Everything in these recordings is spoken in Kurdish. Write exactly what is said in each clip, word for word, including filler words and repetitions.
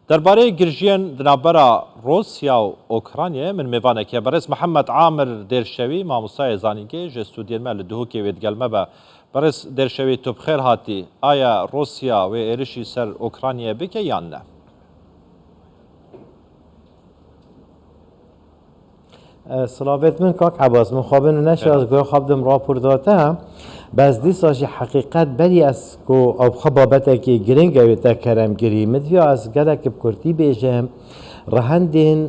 Derbarê girjiyên di navbera Rûsya û Ukraynayê min mêvanek e. Berêz Mihemed Amir Dêrşewî, mamostayê zanîngehê ji stûdiyên me li Duhokê wê digel me be. Berêz Dêrşewî, tu bi xêr hatî. Aya Rûsya wê êrişî ser Ukraynayê bike yan ne? E, silavêt min kak Ebas, min xwe bin neşe, ez goya xwe bidim rapor da te. Bes dîsa jî heqîqet berî ez ku ew xwe babetekî giring e wê te kerem girî. Min diviya ez gelek bi kurtî bêjim. Rehendên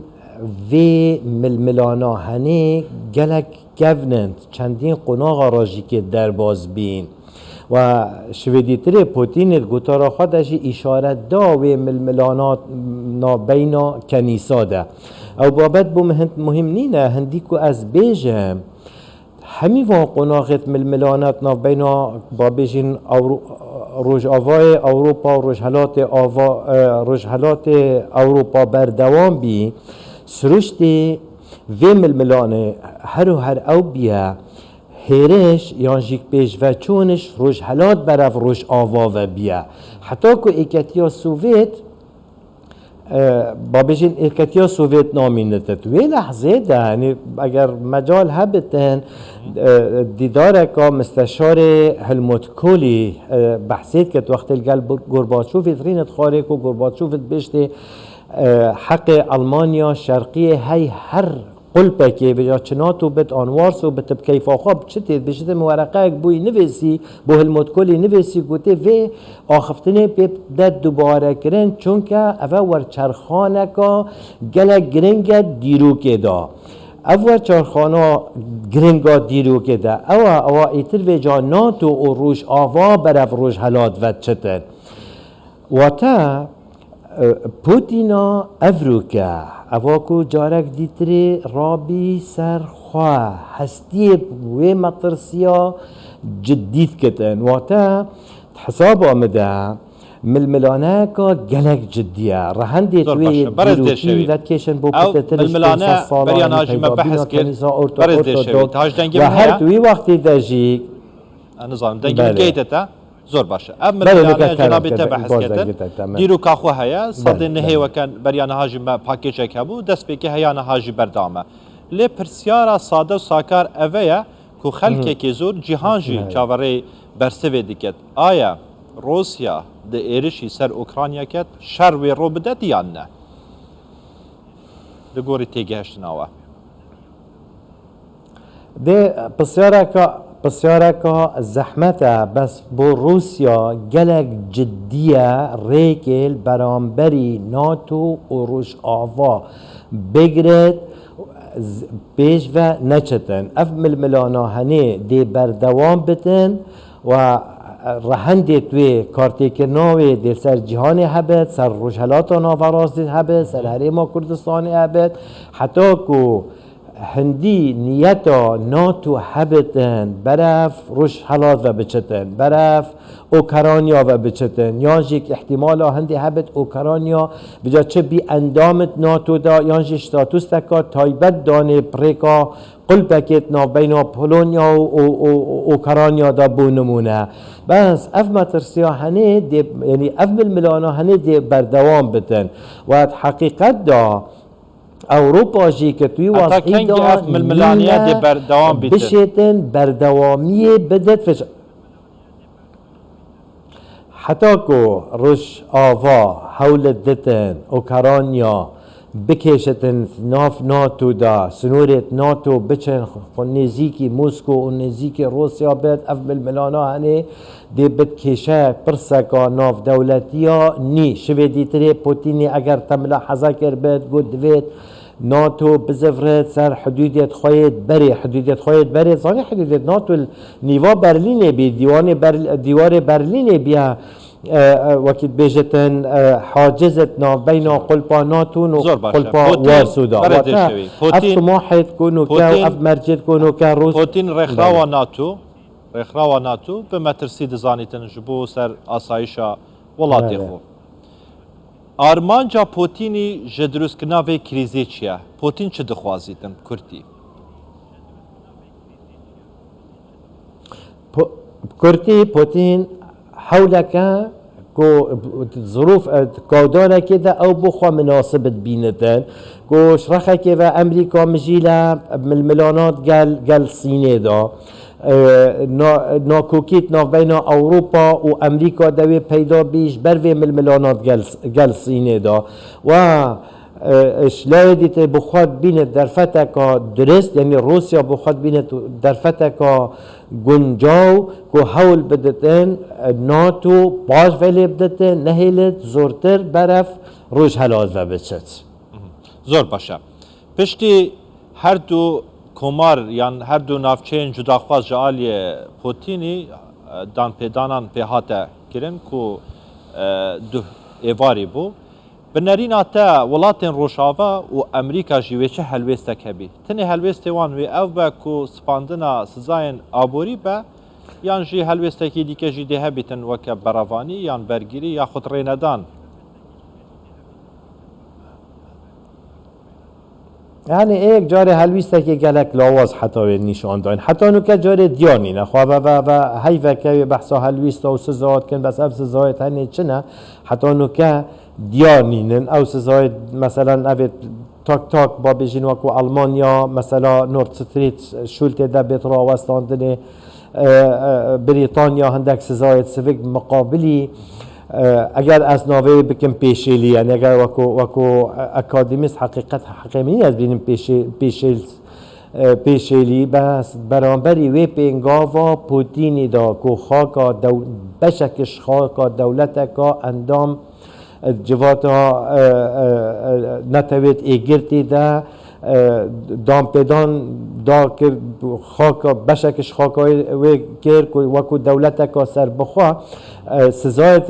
vê milmilana henê gelek kevn in, çendîn qonaxa re jî kê derbas bîn. Û şivêdîtirê Pûtînê di gotara xwe de jî îşaret da wê milmilana navbeyna kenîsa de. Ew babet bo min hind muhîm nîne, hindî ku ez bêjim, hemî van qonaxêt milmilane di navbeyna, ba bêjin, Ewro-, Rojavayê Ewropa û Rojhelatê Ava, e, Rojhelatê Ewropa berdewam bî, siruştê vê milmilanê her û her ew biye, hêriş yan jî pêşveçûn ji Rojhelat berev Rojava ve biye. Heta ku Êketiya Sovêt, e, ba bêjin Êketiya Sovêt namînitit. Wê lehzê de, yanî eger mecal hebitin, e, dîdareka misteşarê Helmut Kohlî, e, behsê dikit wextê li gel Gorbaçovî dirînit xwarê ku Gorbaçovî dibêjtê, e, heqê Almanya Şerqiyê hey her qulpekê, vêca çi NATO bit an Warso bit, bi keyfa xwe bi çi tê dibêjit, min wereqeyek bo wî nivîsî, bo Helmut Kohlî nivîsî, gotê vê axiftinê pê de dubare kirin, çunke eve werçerxaneka gelek giring e dîrokê de. Ev werçerxana giringa dîrokê de ew e, ewa îtir vêca NATO û Rojava berev Rojhelat ve diçitin. Wate, e, Pûtîna evroke, eva ku carek dîtirê rabî ser xwe, hestiyê wê metirsiya ciddî dikitin. Wate, di hesaba min de milmilaneyeka gelek ciddî ye. Rehendê Zor wê baş e. Berêz dîrokî Dêrşewî, vedkêşin bo ew pitirtir ji milmilane pênc sed salan beriya niha jî me peyda bîna behs kir. Kenîsa orto-, Berêz ortodoks Dêrşewî, te ji dengê ve min her heye? Di wî wextî de jî Ez nizanim, dengê min Belê. Gehîte te? Zor baş e. Ev Belê, milmilane nika cenabê te kerem behs kete, kertin. Dîroka xwe heye, sedê nehê weke beriya niha jî me pakêçek hebû, destpêkê heya niha jî berdewam e. Lê pirsyara sade û sakar eve ye ku xelkekê zor, cîhan jî çaverê bersivê diket. Aya Rûsya di êrişî ser Ukrayna ket, şer wê rû bidet yan ne? Li gorî têgihiştina we. Dê pisyareka, pisyareka zehmet e, bes bo Rûsya gelek cidî ye, rêkê li beramberî NATO û Rojava bigret, z-, pêş ve neçitin. Ev milmilana henê dê berdewam bitin. Û rehendê wê kartêkirina wê dê ser cîhanê hebit, ser Rojhelata Naverast dê hebit, ser Herêma Kurdistanê hebit, heta ku hindî niyeta NATO hebitin berev Rojhelat ve biçitin, berev Okaranya ve biçitin, yan jî îhtîmala hindê hebit Okaranya bica çi bî endamit NATO da, yan jî statusteka taybet danê pirêka qulpekê di navbeyna Polonya û, û, û, û Ukrayna de bû nimûne. Bes ev metirsiya henê dê, yanî ev milmilana henê dê berdewam bitin. Û di heqîqet de Ewropa jî ke tu wî Heta wazî kengî da ev milmilaniye nîne dê berdewam bîtin? Bişêtin berdewamiyê bidit fiş-, Heta ku Rojava hewlet ditin Okaranya bikêşitin nav NATO da, sinorêt NATO biçin xwe nêzîkî Mosko û nêzîkî Rûsya bit, ev milmilana henê dê bit kêşe pirseka navdewletiya nî. Şivê dîtirê Putînî eger te mila heza kir bit, got divêt NATO bizivrit ser hidûdiyet xwe yê berê, hidûdiyet xwe yê berê, zanî hidûdiyet NATO li nîva Berlînê bî, dîwanê Berl-, dîwarê Berlînê bîya, e, e, wekî dibêjitin, e, hacizet navbeyna qulpa NATO û Zor baş e. qulpa Putin, Warso da. Berê Wate, dêşewî. ev Putin, timahêt ku nuke û Putin, ev mercêt ku nuke Rûs-, Putin rêxrawa Belê. NATO, rêxrawa NATO bi metirsî dizanîtin ji bo ser asayişa welatê Belê. xwe. Armanca Putinî ji dirustkirina vê krîzê çi ye? Putin çi dixwazîtin bi kurtî? Pu-, bi kurtî Putin hewleke ku zirûf, e, kawdanekê de ew bo xwe minasib dibînitin, ku ji rexekê ve Emerîka mijîle milmilanat gel, gel Sînê de. E, na-, nakokî di navbeyna Ewropa û Emerîka de wê peyda bî ji ber vê milmilanat gel, gel Sînê de. Wa, e, ji layê dî tê bi xwe dibîne derfeteka dirist, yanî Rûsya bi xwe dibîne derfeteka guncaw ku hewl biditin, e, NATO paş ve lê biditin, nehêlit zortir berev Rojhelat ve biçit. Zor baş e. Piştî her du komar yan her du navçeyên cudaxwaz ji aliyê Putinî, e, danpêdanan pê hate kirin ku, e, duh êvarî bû. Bi nerîna te welatên Rojava û Emerîka jî wê çi helwêstek hebî? Tenê helwêstê wan wê ev be ku spandina sizayên aborî be yan jî helwêstekî dîke jî dê hebîtin weke berevanî yan bergirî yaxud rênedan? Yanî ê yek carê helwîstekê gelek lawaz heta wê nîşan dayîn. Heta nûke carê diyar nîne. Xwe ve, ve, ve heyveke wê behsa helwîsta û siza dikin, bes ev sizayê tenê çi ne? Heta nûke diyar nînin. Ew sizayê, meselen, evê tak tak, ba bêjin, wekû Almanya, mesela Nord Street şûltê de bêt rawestandinê, e, e, Brîtanya hindek sizayê sivik miqabilî, e, eger ez navê wê bikim pêşêlî, yani eger wekû, wekû akademîst heqîqet heqê min ez bînim pêşê-, pêşêl-, e, pêşêlî, bes beramberî wê pêngava Putînî da ku xaka dew-, beşek ji xaka dewleteka endam civata, e, e, e, netewêt êgirtî de, e, danpêdan da kir, xaka, beşek ji xaka wê kir ku wekû dewleteka serbixwe, e, sizayet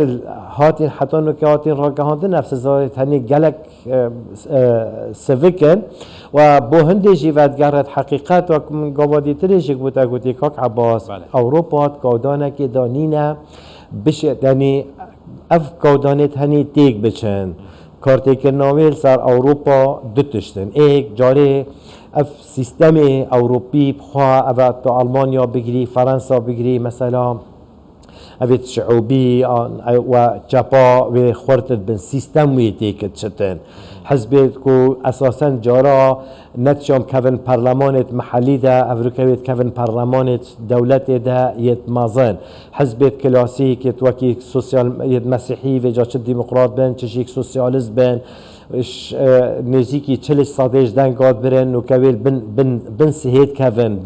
hatin heta nuke hatin ragihandin, ev sizayet henî gelek, e, e, sivik in. Û bo hindê jî vedigerit heqîqet, wek min gava dîtirê jî gote, gotî, Kak Ebas, Belê. Ewropa di kawdanekê de nîne, bişê, yanî ev kawdanê tenê têk biçin. Kartêkirina wê li ser Ewropa du tişt in. Êk, carê ev sîstemê Ewropî bi xwe, ev tu Almanya bigirî, Fransa bigirî, mesela, evê şiûbî an, e, we çepa wê xurt dibin, sîstem wê têk diçitin. Hizbê ku esasen cara ne dişan bikevin perlemanêt mehellî de, evrûke wê dikevin perlemanêt dewletê de yêt mezin. Hizbêt klasîk, yêt wekî sosyal, yêt mesîhî, vêca çi demokrat bin, çi jî sosyalist bin, ş-, e, nêzîkî çil sedê ji denga dibirin, nûke wê li bin, bin, bin sihê dikevin,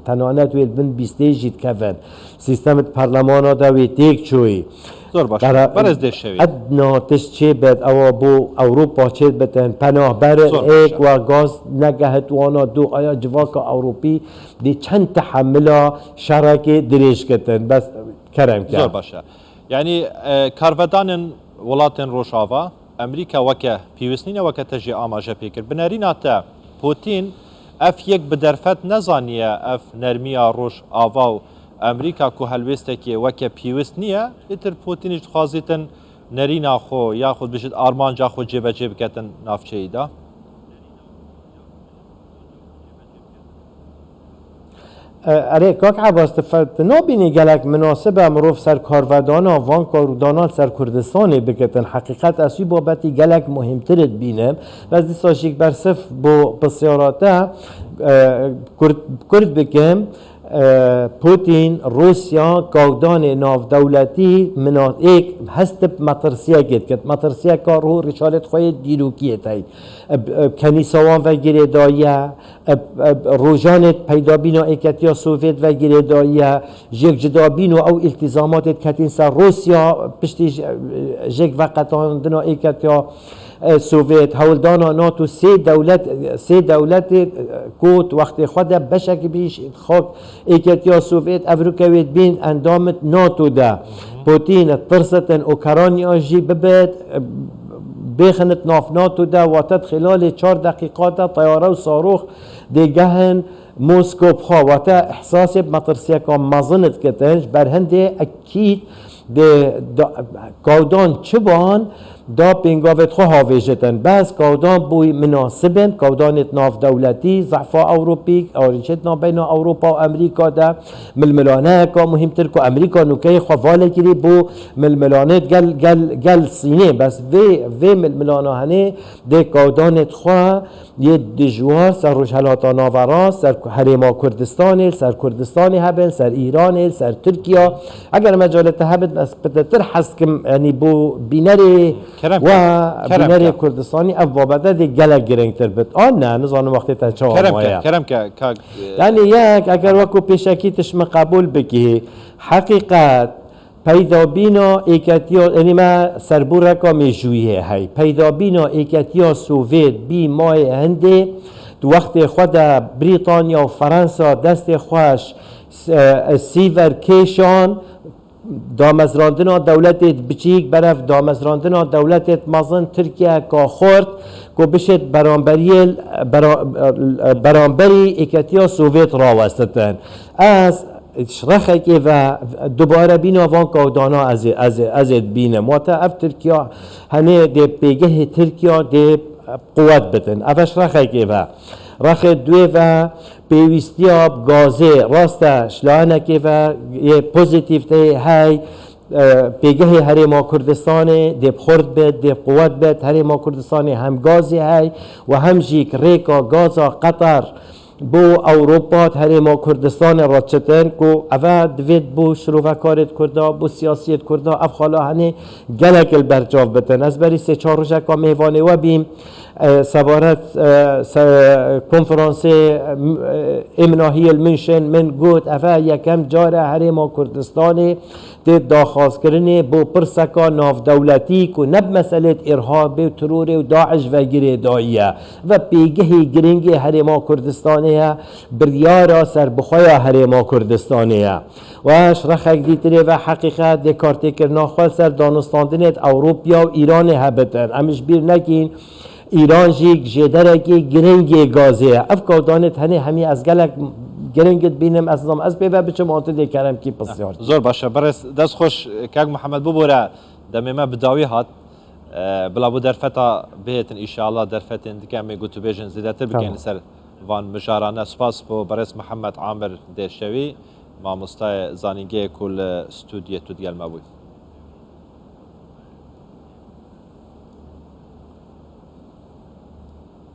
tenanet wê li bin bîstê jî dikevin. Sîstemêt perlemana de wê têk çûyî. Zor baş e. Bera-, Berez dê şevî. Edna tişt çê bit, ewa bo Ewropa çê bitin, penahber in, Zor baş e. Êk we gaz negehit wana du, aya civaka Ewropî dê çend tehemila şerekê dirêj kitin. Bes kerem ke. Zor baş e. Yanî, e, karvedanên welatên Rojava, Emerîka weke pîwist nîne, weke te jî amaje pê kir. Bi nerîna te, Putin ev yek bi derfet nezaniye, ev nermiya Rojava û Emerîka ku helwêstekê weke pîwist niye, îtir Putinî jî dixwazîtin nerîna xwe, yaxud bijît armanca xwe cêbecê biketin navçeyî de? E, erê, Kak Ebas, tu fe-, tu nabînî gelek minasib e mirov ser karvedana van karûdanan ser Kurdistanê bikitin. Heqîqet ez wî babetî gelek muhîmtir dibînim. Bes dîsa jî bersiv bo pisyara te, e, Kurd, Kurd bikim. E, Putin, Rûsya, kawdanê navdewletî mina-, êk hest bi metirsiyekê dikit. Metirsiyeka rû rîşalêt xwe yê dîrokiyê tey. E, e, kenîsa wan ve girêdaye, e, e, rojanê peydabîna êketiya Sovyet ve girêdaye, jêk cidabîn û ew îltîzamatê diketin ser Rûsya, piştî j-, jêk veqetandina êketiya, e, Sovyet, hewldana NATO, sê dewlet, sê dewletê, e, ku di wextê xwe de beşekî bî ji xak êketiya Sovyet, evrûke wê dibîn endamit NATO de. Putin tirsitin Ukrayna jî bibit, e, bêxinit nav NATO de, wate di xêlalê çar deqîqa de teyare û sarox dê gehin Moskow bi xwe, wate ihsasê bi metirsiyeka mezin dikitin, ji ber hindê ekîd dê da-, kawdan çi ban, da pêngavêt xwe havêjitin. Bes kawdan bûy minasib in, kawdanêt navdewletî, zehfa Ewropî, arîçêt navbeyna Ewropa û Amerîka de milmilaneyeka muhîmtir ku Amerîka nûkeyê xwe valekirî bo milmilanêt gel, gel, gel Sînê. Bes vê, vê milmilana henê dê kawdanêt xwe yê dijwar ser Rojhelata Naverast, ser Herêma Kurdistanê, ser Kurdistanê hebin, ser Îranê, ser Tirkiya. Eger mecalê te hebit, ez pitirtir hez dikim, yanî bo bînerê Kerem we, ke, kerem bînerê ke. Kurdistanî ev babete dê gelek girîngtir bit. A ne, nizanim wextê te çawa Kerem ke, maye. Kerem ke, kak, e, Yanî yek, eger wekû pêşekî tişt min qebûl bikî, heqîqet, peydabîna êketiya, yanî me serbûreka mêjûyê hey. Peydabîna êketiya Sovêt bî mayê hindê, di wextê xwe de Brîtanya û Ferensa destê xweş s-, e, sîver kêşan, damezrandina dewletê biçîk berev damezrandina dewletê mezin Tirkiyeka xurt ku bişêt beramberiyê, bera-, beramberî êketiya Sovêt rawestitin. Ez ji rexekê ve dubare bîna van kawdana ez ê, ez ê, ez ê dibînim. Wate ev Tirkiya henê dê pêgehê Tirkiya dê quwet bitin. Ev ji rexekê ve. Rexê duê ve pêwîstiya bi gazê rast e, ji layenekê ve yê pozîtîf tê hey, e, pêgehê Herêma Kurdistanê dê bi xurt bit, dê bi quwet bit. Herêma Kurdistanê hem gazê hey û hem jî rêka gaza Qetar bo Ewropa di Herêma Kurdistanê re çitin ku eve divêt bo şirovekarêt Kurda, bo siyasiyêt Kurda, ev xala henê gelek li ber çav bitin. Ez berî sê çar rojeka mêvanê we bîm, e, sebaret, e, se-, konferansê, e, Îmnahiyê li Münşên min got, eve yekem car e Herêma Kurdistanê tê daxwazkirinê bo pirseka navdewletî ku ne bi meselêt îrhabê û terorê û DAIŞ ve girêdayî ye. Ve pêgehê girîngê Herêma Kurdistanê ye, biryara serbixwe ya Herêma Kurdistanê ye. Weş rexek dîtirê ve heqîqet dê kartêkirina xwe ser danûstandinêt Ewropya û Îranê hebitin. Em ji bîr nekîn, Îran jî jêderekî girîngê gazê ye. Ev kawdanêt henê hemî ez gelek giring dibînim, ez nizam ez pê ve biçim an tu dê keremkî pisyar. Zor baş e. Berêz dest xweş, kak Mihemed, bibore demê me bi dawî hat. E, bila bo derfeta bihêtin, înşallah derfetên dike em ê gotûbêjên zêdetir bikin Tamam. li ser van mijarane. Spas bo berêz Mihemed Amir Dêşewî, mamostayê zanîngehê ku li stûdiyê tu digel me bûy.